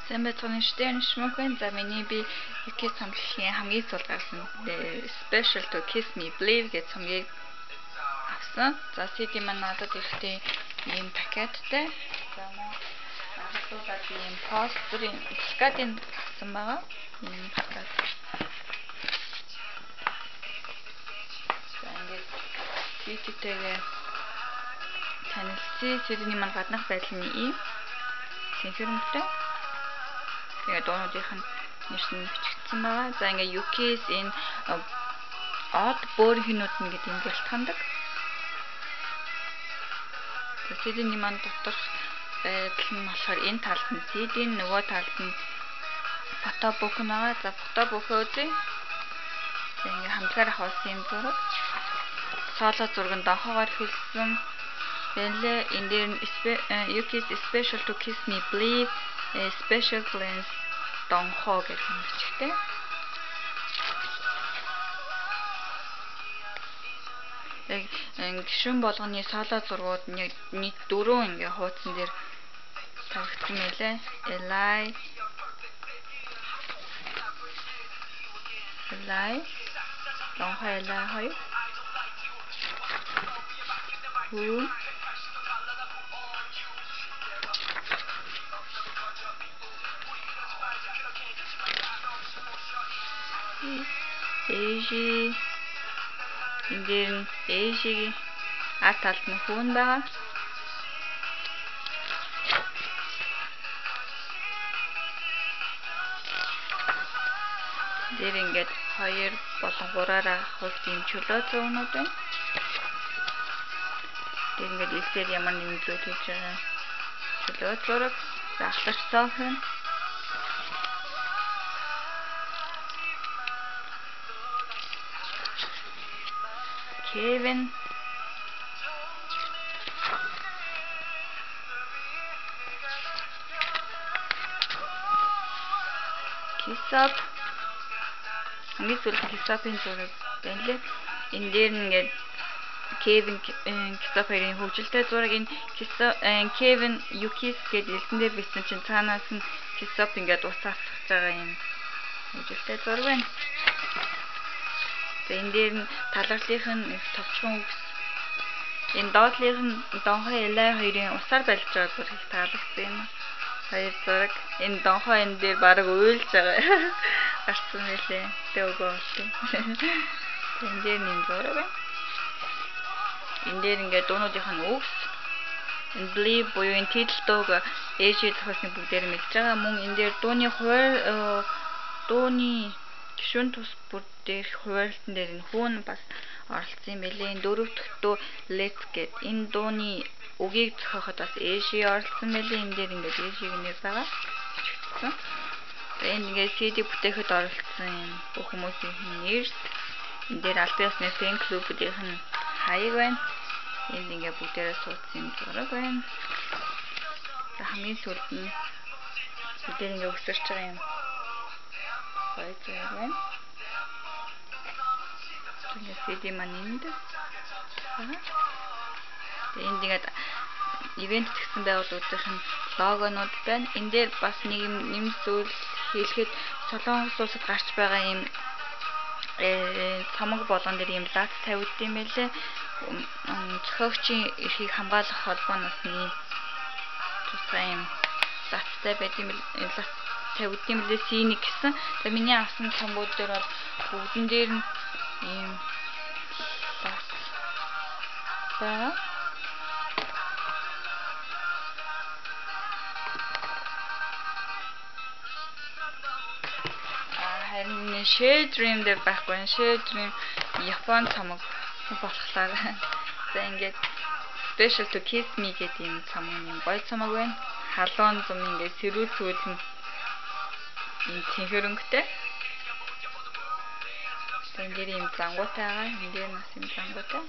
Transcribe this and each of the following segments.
Сайн байцгаана шүү дээ. Шмөкөн. За миний би UK цомглолын хамгийн сүүлд гарсан Special to Kiss Me Believe гэж цомгийг авсан. За CD маань надад ирэхдээ ийм пакеттэй. За мөн агуулаад ийм постерын плакатын авсан байгаа. Ийм плакат. За ингээд CD-тэйгээ танилцъя. CD-ний маань гаднах байдал нь ийм сэнхэр өнгөтэй. Тэгээ дуунуудынх нь нэр нь бичигдсэн байгаа. За ингээ UK-с энэ од бөөрхнүүд нь гэдэг юм бэлтгандаг. За CD-ний маань доторх байдал нь болохоор энэ талд нь CD, нөгөө талд нь фотобук нь байгаа. За фотобукөө үзье. За ингээ хамтлагаар авсан юм зураг. Соло зураг нь донхоогоор хэлсэн. Бэлээ энэ дээр нь UK's Special to Kiss Me Believe Special Glance донхоо гэж бичгтэй. Яг гишүүн болгоны соло зургууд нь яг нийт дөрөв ингээ хуудсан дээр тавигдсан байлээ. Eli Eli донхоо Eli хоёр. Хүү Ээжи энэ дээр нь ээжигийн ард талд нь хүүн байгаа. Дээр ингээд 2 болон 3-аараа хулт ийм чөлөө зуунууд байна. Тэр ингээд элсээр ямар нэгэн зүйл хийж байгаа чөлөө зураг, захлаж цоох юм. Kevin Kisap хамгийн сүүлд Kisap-ын зураг байна лээ. Энэ дээр нь ингээд Kevin Kisap хоёрын хөгжилтэй зураг, энэ Kevin Yukis гэдэг элсэн дээр бичсэн чинь цаанаас нь Kisap ингээд ус асгаж байгаа юм хөгжилтэй зураг байна. За энэ дээр нь таларлынх нь товчхон үгс. Энэ доотлынх нь донхоо Элай хоёрын усаар барилж байгаа зураг их таалагдсан юм. Хоёр зураг. Энэ донхоо энэ дээр бараг уйлж байгаа гарсан байлээ. Тэ өгөө болтой. Энэ дээр нэг зураг байна. Энэ дээр ингээд дуунуудынх нь үгс. Энэ Believe буюу энэ титл дууг ээжээ зохиосны бүгдээр мэдж байгаа. Мөн энэ дээр дууны хуваар дууны гишүүн тус бүр дээрх хуваарлтан дээр энэ хүүн бас оролцсон юм байлээ. Энэ дөрөв дэх дуу Let's гэд энэ дууны үгийг зохиоход бас ээжээ оролцсон байлээ. Энэ дээр ингээд ээжийн нэр байгаа. Бичигдсэн. Энэ ингээд CD бүтээхэд оролцсон юм бүх хүмүүсийн нэр. Энэ дээр албан ёсны фэн клубүүдийнх нь хаяг байна. Энд ингээд бүгдээрээ суудсан юм зураг байна. За хамгийн сүүлд нь бүгдээр ингээд өсөрч байгаа юм. Гоё зураг байна. Тэгээд CD маань энд байгаа. Тэгээд энд ингээд ивент тэгсэн байгууллагуудын логонууд байна. Энэ дээр бас нэг юм нэмэлт зүйл хэлэхэд Солонгос улсад гарч байгаа юм цомог болгон дээр ийм лац тавигдсан юм байлээ. Зохиогчийн эрхийг хамгаалах холбооноос нь тусгай юм лацтай байд юм лац тавигдсан юм лээ C1 гэсэн. За миний авсан цомгууд дээр бол бүгдэн дээр нь ийм лац байгаа. Харин Shade Dream дээр байхгүй. Shade Dream Япон цомог болохоор за ингээд Special to Kiss Me гэдэг ийм цомог юм гоё цомог байна. Халуун зам ингээд сэрүүл сүүл нь ийм цэнхэр өнгөтэй. Энэ дээр ийм зангуутай байгаа. Энэ дээр бас ийм зангуутай.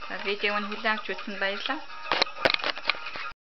За видеог нь хүлээн авч үзсэнд баярлалаа.